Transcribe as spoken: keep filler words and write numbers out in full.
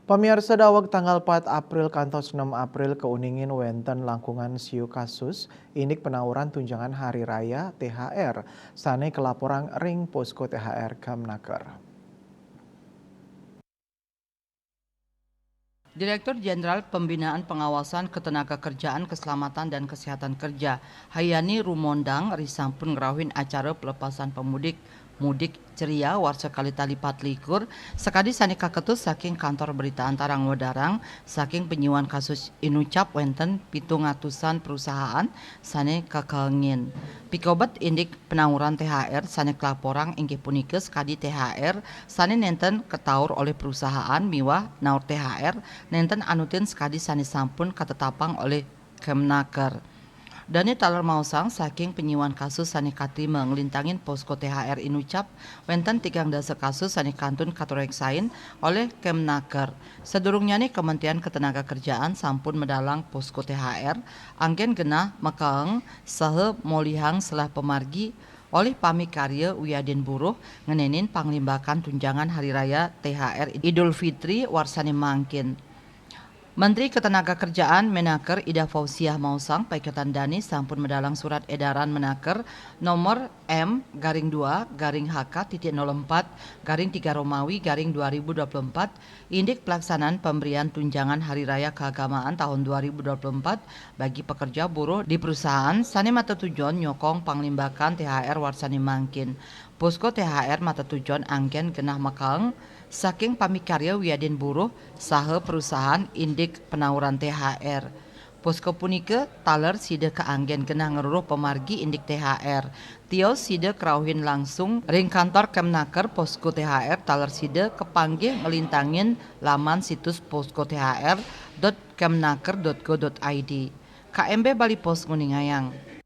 Pamiarsa, daweg tanggal pat April kantos enam April kauningin wénten langkungan siu kasus indik penauran tunjangan hari raya T H R sané kelaporang ring posko T H R Kemnaker. Direktur Jenderal Pembinaan Pengawasan Ketenagakerjaan, Keselamatan, dan Kesehatan Kerja, Hayani Rumondang, risampun ngrauhin acara pelepasan pemudik Mudik Ceria warsa kalih tali pat likur, sakadi sané kaketus saking Kantor Berita Antara Ngwedarang, saking penyiuan kasus inucap wénten pitung atusan perusahaan sané kakengin. Pikobet indik penauran T H R sané kelaporang inggih punika sakadi T H R sané nénten kataur olih perusahaan miwah naur T H R nénten anutin sakadi sané sampun katetapang olih Kemnaker. Dané taler maosang, saking penyiuan kasus sané katrima nglintangin posko T H R inucap, wénten tigang dasa kasus sané kantun katureksain olih Kemnaker. Sadurungnyané, Kementerian Ketenagakerjaan sampun medalang posko T H R anggén genah makaeng saha molihang selah pamargi olih pamikarya wiadin buruh ngenénin panglimbakan tunjangan hari raya T H R Idul Fitri warsané mangkin. Menteri Ketenagakerjaan Menaker Ida Fauziah maosang, paiketan dané sampun medalang surat edaran Menaker nomor M garing dua garing H K titik nol empat garing tiga Romawi garing dua ribu dua puluh empat, indik pelaksanaan pemberian tunjangan hari raya keagamaan tahun dua ribu dua puluh empat bagi pekerja buruh di perusahaan sané matatujon nyokong panglimbakan T H R warsané mangkin. Posko T H R matatujon anggén genah makaeng saking pamikarya wiadin buruh saha perusahaan indik penauran T H R. Posko punika taler sida kaanggén genah ngruruh pamargi indik T H R. Tios sida karauhin langsung ring kantor Kemnaker posko T H R, taler sida kapanggih nglintangin laman situs posko T H R dot kemnaker dot go dot I D. K M B Bali Post nguningayang.